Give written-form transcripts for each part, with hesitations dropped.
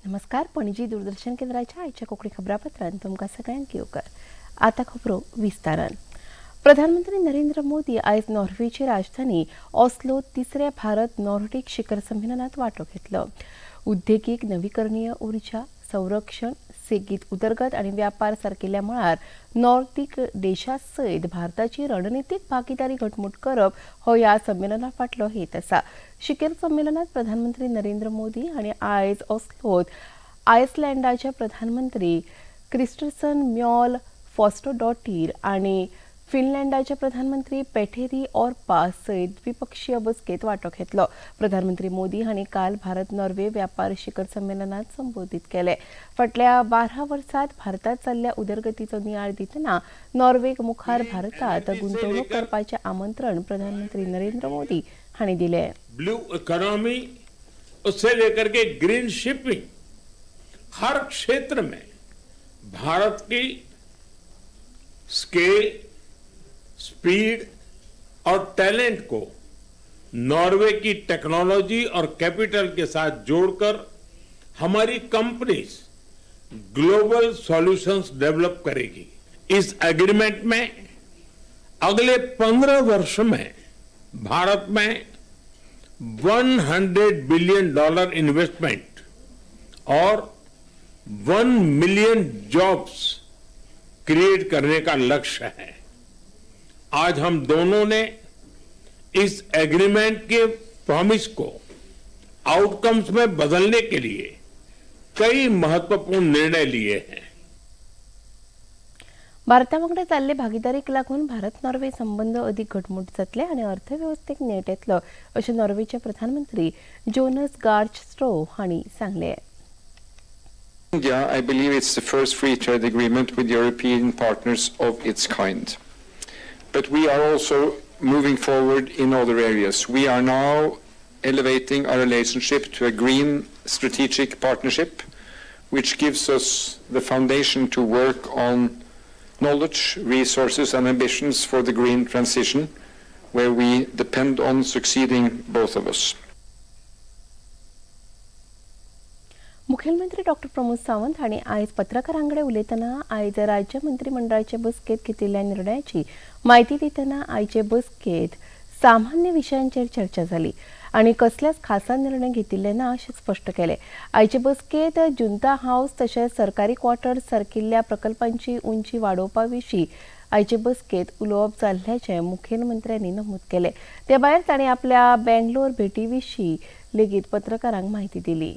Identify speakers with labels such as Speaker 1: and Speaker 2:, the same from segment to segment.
Speaker 1: नमस्कार, पणजी दूरदर्शन केंद्राच्या आयच्या कोंकणी खबरापत्रांत तुमकां सगळ्यांक येवकार. आतां खबरो विस्तारान. प्रधानमंत्री नरेंद्र मोदी आयज नॉर्वेची राजधानी ऑस्लो तिसऱ्या भारत नॉर्डिक शिखर संमेलनात वांटो घेतलो. उद्देगीक, नवीकरणीय उर्जा, संरक्षण, सेगीत उदरगत आनी व्यापार सारकिल्ल्या मळार नॉर्डिक देशा सयत भारताची रणनितीक भागीदारी घटमूट करप हो ह्या संमेलना फाटलो हेत आसा. शिखर संमेलनात प्रधानमंत्री नरेंद्र मोदी हांणी आयज ऑस्लोत आयसलँडाचे प्रधानमंत्री क्रिस्टरसन म्यॉल फॉस्टोडॉटीर आनी फिनलँडाचे प्रधानमंत्री पेटेरी ऑर्पा सयत द्विपक्षीय बसकेत वांटो घेतलो. प्रधानमंत्री मोदी हांणी काल भारत नॉर्वे व्यापार शिखर संमेलनात संबोधीत केले. फाटल्या 12 वर्सात भारतात जाल्ल्या उदरगतीचो नियाळ दितना नॉर्वेक मुखार भारतात गुंतवणूक करपाचे आमंत्रण प्रधानमंत्री नरेंद्र मोदी हांणी दिले.
Speaker 2: ब्लू इकोनॉमी, उससे लेकर के ग्रीन शिपिंग, हर क्षेत्र में भारत की स्केल, स्पीड और टैलेंट को नॉर्वे की टेक्नोलॉजी और कैपिटल के साथ जोड़कर हमारी कंपनीज ग्लोबल सॉल्यूशंस डेवलप करेगी. इस एग्रीमेंट में अगले 15 वर्ष में भारत में 100 बिलियन डॉलर इन्वेस्टमेंट और 1 मिलियन जॉब्स क्रिएट करने का लक्ष्य है. आज हम दोनों ने इस एग्रीमेंट के प्रॉमिस को आउटकम्स में बदलने के लिए कई महत्वपूर्ण निर्णय लिए हैं.
Speaker 1: भारता वांगडा जाल्ले भागीदारीक लागून भारत नॉर्वे संबंद अदीक घटमूट जातले आनी अर्थवेवस्थेक नेट येतलो अशें नॉर्वेचे प्रधानमंत्री जोनस गार स्टोरे हांणी सांगलें.
Speaker 3: India, I believe it's the first free trade agreement with European partners of its kind. But we are also moving forward in other areas. We are now elevating our relationship to a green strategic partnership, which gives us the foundation to work on knowledge, resources, and ambitions for the green transition, where we depend on succeeding, both of us.
Speaker 1: मुखेलमंत्री doctor Pramod Sawant हांणी आयज पत्रकारां कडेन उलयतना आयज राज्य मंत्रीमंडळाचे बसकेंत घेतिल्ल्या निर्णयाची म्हायती दितना आयचे बसकेंत सामान्य विशयांचेर चर्चा जाली आनी कसल्याच खासा निर्णय घेतिल्ले ना अशें स्पश्ट केलें. आयचे बसकेंत जुंता हावस तशेंच सरकारी क्वॉर्टर्स सारकिल्ल्या प्रकल्पांची उंची वाडोवपा विशीं आयचे बसकेंत उलोवप जाल्ल्याचें मुखेलमंत्र्यांनी नमूद केलें. ते भायर तांणी आपल्या बेंगलोर भेटी विशीं लेगीत पत्रकारांक म्हायती दिली.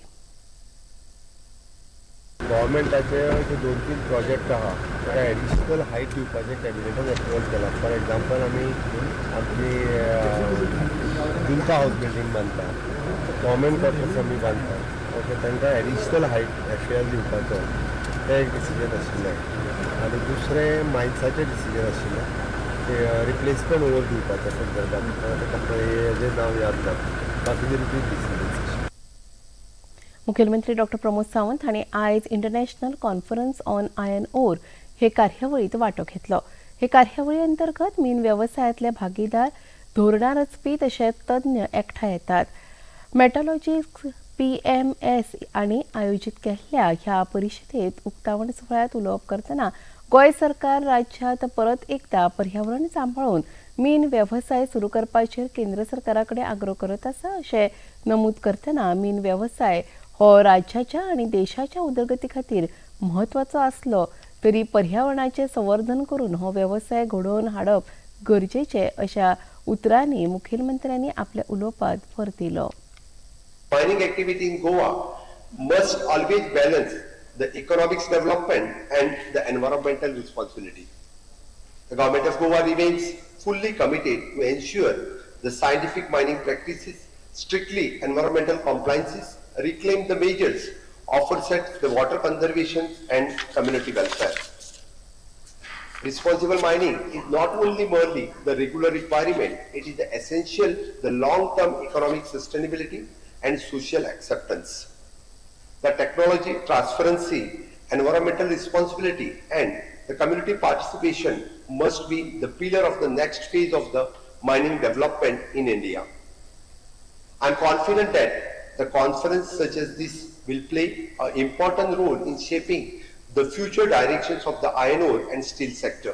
Speaker 4: गव्हर्मेंटाचे जे दोन तीन प्रोजेक्ट आहा, ताका एडिशनल हायट दिवपाचें कॅबिनेटान एप्रुवल केलां. फॉर एग्जाम्पल, आमी आमची जुंता हावस बिल्डींग बांदता, गव्हर्मेंट क्वॉर्टर्स आमी बांदता, ओके, तांकां एडिशनल हायट एफ दिवपाचो तें एक डिसिजन आशिल्लें. आनी दुसरें मायन्साचें डिसिजन आशिल्लें, ते रिप्लेसमेंट ओर दिवपाच्या संदर्भात. ते कंपनीचें नांव याद ना. बाकीचे रुटीन डिसिजन्स आशिल्ले.
Speaker 1: मुखेलमंत्री डॉक्टर प्रमोद सावंत हांणी आयज International Conference on Iron Ore हे कार्यावळीत वांटो घेतलो. हे कार्यावळी अंतर्गत मीन वेवसायांतले भागीदार, धोरणां रचपी तशेंच तज्ञ एकठांय येतात. मेटलॉजिक्स पीएमएस आनी आयोजीत केल्ल्या ह्या परिशदेत उक्तावण सुवाळ्यात उलोवप करतना गोंय सरकार राज्यात परत एकदा पर्यावरण सांबाळून मीन वेवसाय सुरू करपाचेर केंद्र सरकारा कडेन आग्रो करत आसा अशें नमूद करतना मीन वेवसाय हो राज्याच्या आनी देशाच्या उदरगती खातीर म्हत्वाचो आसलो तरी पर्यावरणाचें संवर्धन करून हो वेवसाय घडोवन हाडप गरजेचें अशा उतरांनी मुखेलमंत्र्यांनी आपल्या उलोवपात भर दिलो.
Speaker 5: Mining activity in Goa must always balance the economics development and the environmental responsibility. The government of Goa remains fully committed to ensure the scientific mining practices, strictly environmental compliances, reclaim the measures, offset the water conservation and community welfare. Responsible mining is not only merely the regular requirement, it is the essential, the long-term economic sustainability and social acceptance. The technology transparency, environmental responsibility and the community participation must be the pillar of the next phase of the mining development in India. I am confident that the conference such as this will play an important role in shaping the future directions of the iron ore and steel sector.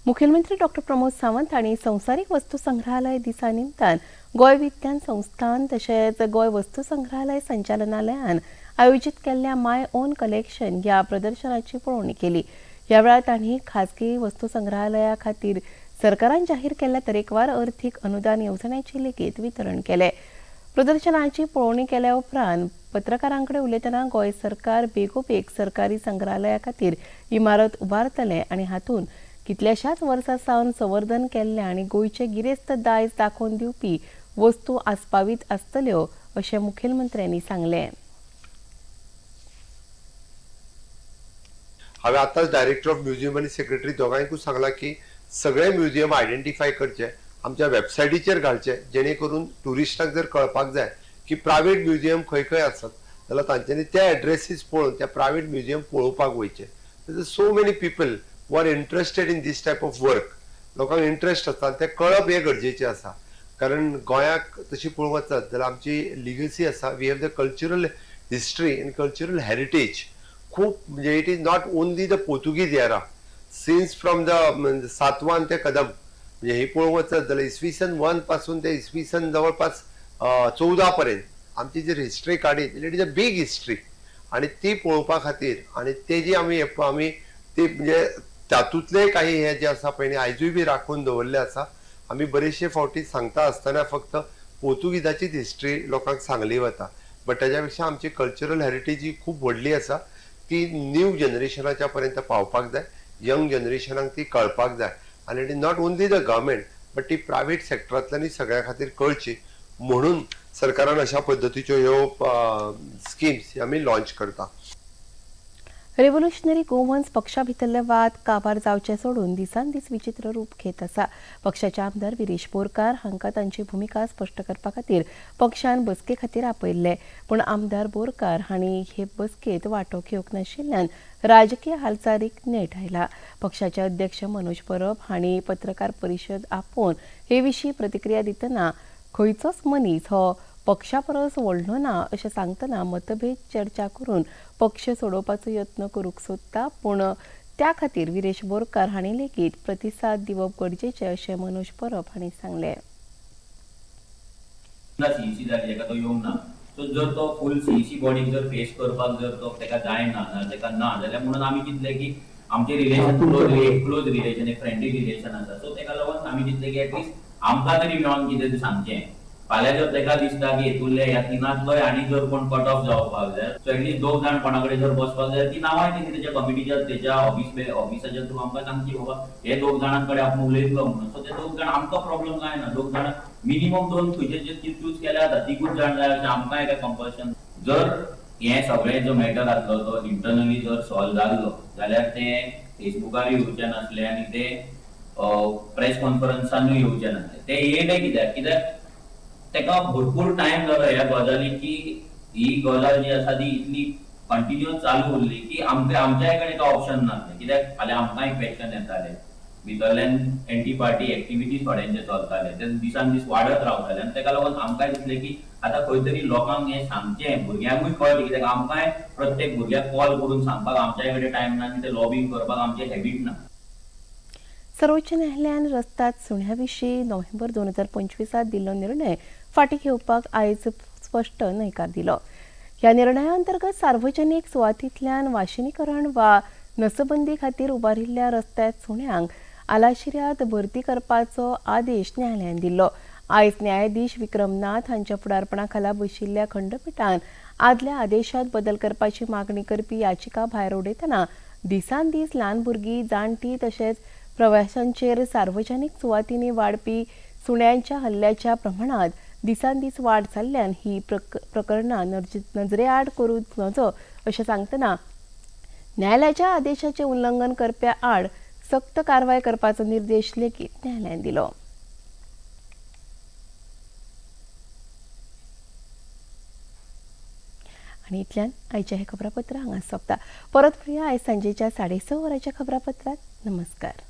Speaker 1: मुख्यमंत्री डॉ प्रमोद सावंत हांणी संवसारीक वस्तू संग्रहालय दिसा निमतान गोंय विज्ञान संस्थान तशेंच गोंय वस्तू संग्रहालय संचालनालयान आयोजीत केल्ल्या my own collection ह्या प्रदर्शनाची पळोवणी केली. ह्या वेळार तांणी खाजगी वस्तू संग्रहालया खातीर सरकारान जाहीर केल्ल्या तरेकवार अर्थीक अनुदान येवजण्यांचे लेगीत वितरण केलें. प्रदर्शनाची पळोवणी केल्या उपरांत पत्रकारां कडेन उलयतना गोंय सरकार बेगोबेग सरकारी संग्रहालया खातीर इमारत उबारतले आनी हातूंत कितल्याशाच वर्सां सावन संवर्धन केल्ले आनी गोंयचे गिरेस्त दायज दाखोवन दिवपी वस्तू आस्पावीत आसतल्यो अशें मुखेलमंत्र्यांनी सांगलें.
Speaker 5: हांवें आतांच डायरेक्टर ऑफ म्युझियम आनी सेक्रेटरी दोगांयकूय सांगलां की सगळे म्युझियम आयडेंटिफाय करचे, आमच्या वेबसायटीचेर घालचे, जेणे करून ट्युरिस्टांक जर कळपाक जाय की प्रायवेट म्युझियम खंय खंय आसात जाल्यार तांच्यांनी ते एड्रेसीस पळोवन त्या प्रायवेट म्युझियम पळोवपाक वयचे. So many people who are interested in this type of work, लोकांक इंट्रस्ट आसता ते कळप हें गरजेचें आसा. कारण गोंयाक तशी पळोवंक वचत जाल्यार आमची लिगसी आसा, we have the cultural history and cultural heritage खूब, म्हणजे it is not only the Portuguese era, since from the Satavahana ते कदम, म्हणजे हे पळोवंक वचत जाल्यार इसवी सन 1 पासून ते इसवी सन जवळपास 14 पर्यंत आमची जर हिस्ट्री काडीत जाल्यार it is a big history. आनी ती पळोवपा खातीर आनी तेजी आमी आमी ती म्हणजे तातूंतले काही हे जे आसा पळय आयजूय बी राखून दवरले आसा. आमी बरेचशे फावटी सांगता आसतना फक्त पोर्तुगीजाचीच हिस्ट्री लोकांक सांगली वता, बट ताज्या पेक्षा आमची कल्चरल हेरिटेज ही खूब व्हडली आसा, ती न्यू जनरेशनाच्या पर्यंत पावपाक जाय, यंग जनरेशनाक ती कळपाक जाय. आनी it is not only the government but ती प्रायवेट सेक्टरांतल्यानूय सगळ्या खातीर कळची म्हणून सरकारान अशा पद्दतीच्यो ह्यो स्किम्स आमी लॉन्च करता.
Speaker 1: रेव्होल्युशनरी गोवन्स पक्षा भितरले वाद काबार जावचे सोडून दिसान दीस विचित्र रूप घेत आसा. पक्षाचे आमदार विरेश बोरकार हांकां तांची भुमिका स्पश्ट करपा खातीर पक्षान बसके खातीर आपयल्ले, पूण आमदार बोरकार हांणी हे बसकेंत वांटो घेवंक नाशिल्ल्यान राजकीय हालचालीक नेट आयला. पक्षाचे अध्यक्ष मनोज परब हांणी पत्रकार परिशद आपोवन हे विशीं प्रतिक्रिया दितना खंयचोच मनीस हो पक्षा परस व्हडलो ना अशें सांगतना मतभेद चर्चा करून पक्ष सोडोवपाचो यत्न करूंक सोदता, पूण त्या खातीर विरेश बोरकार हांणी लेगीत प्रतिसाद दिवप गरजेचें अशें मनोज परब हांणी सांगलें.
Speaker 6: सीईसी जाली ताका तो येवंक ना, सो जर तो फूल सीईसी बॉडीक जर फेस करपाक जर तो ताका जायना जाल्यार ताका ना जाल्यार म्हणून आमी चिंतलें की आमचें रिलेशन क्लोज रिलेशन एक फ्रेंडली रिलेशन आसा, सो ताका लागून आमी चिंतलें की एटलिस्ट आमकां तरी मेळोन कितें सांगचें. फाल्यां जर ताका दिसता की हेतूंतले ह्या तिनांतलोय आनी जर कोण कट ऑफ जावपाक जाय, सो एटलिस्ट दोग जाण कोणा कडेन जर बसपाक जाय ती नांवांय तेणी तेच्या कमिटीच्या तेच्या ऑफिसाच्या थ्रू आमकां सांगची बाबा हे दोग जाणां कडेन आपूण उलयतलो म्हणून. सो ते दोग जाण आमकां प्रॉब्लम कांय ना, दोग जाणां मिनिमम दोन खंयचे जे चूज केले जाता तिगूच जाण जाय अशें आमकांय काय कंपल्शन. जर हें सगळें जो मॅटर आसलो तो इंटरनली जर सॉल्व जाल्लो जाल्यार तें फेसबुकार येवचें नासलें आनी तें प्रेस कॉन्फरन्सानूय येवचें नासलें. तें येयलें कित्याक कित्याक ताका भरपूर टायम जालो ह्या गजालीक की ही गजाल जी आसा ती इतली कंटिन्युअस चालू उरली की आमकां आमच्याय कडेन तो ऑप्शन नासलें. कित्याक फाल्यां आमकांय क्वेश्चन येताले, भितरल्यान एंटी पार्टी एक्टिविटीज थोड्यांचे चलताले, ते दिसान दीस वाडत रावताले आनी ताका लागून आमकांय दिसलें की आतां खंय तरी लोकांक हें सांगचें, भुरग्यांकूय कळचें. कित्याक आमकांय प्रत्येक भुरग्याक कॉल करून सांगपाक आमच्याय कडेन टायम ना आनी ते लॉबींग करपाक आमचें हॅबीट ना.
Speaker 1: सर्वोच्च न्यायालयान रस्ताद सुण्या विशीं नोव्हेंबर 2025 दिल्लो निर्णय फाटीं घेवपाक आयज स्पश्ट न्हयकार दिलो. ह्या निर्णया अंतर्गत सार्वजनीक सुवातींतल्यान वाशिनीकरण वा नसबंदी खातीर उबारिल्ल्या रस्त्यात सुण्यांक आलाशिऱ्यांत भरती करपाचो आदेश न्यायालयान दिल्लो. आयज न्यायाधीश विक्रम नाथ हांच्या फुडारपणा खाला बशिल्ल्या खंडपिठान आदल्या आदेशात बदल करपाची मागणी करपी याचिका भायर उडयतना दिसान दीस ल्हान भुरगीं, जाणटीं तशेंच प्रवाशांचेर सार्वजनीक सुवातींनी वाडपी सुण्यांच्या हल्ल्याच्या प्रमाणात दिसान दीस वाड जाल्ल्यान ही प्रकरणां नजरेआड करूं नजो अशें सांगतना न्यायालयाच्या आदेशाचें उल्लंघन करप्या आड सक्त कारवाय करपाचो निर्देश लेगीत न्यायालयान दिलो. आनी इतल्यान आयचें हें खबरापत्र हांगा सोंपता. परत मेळया आयज सांजेच्या 6:30 वरांच्या खबरापत्रांत. नमस्कार.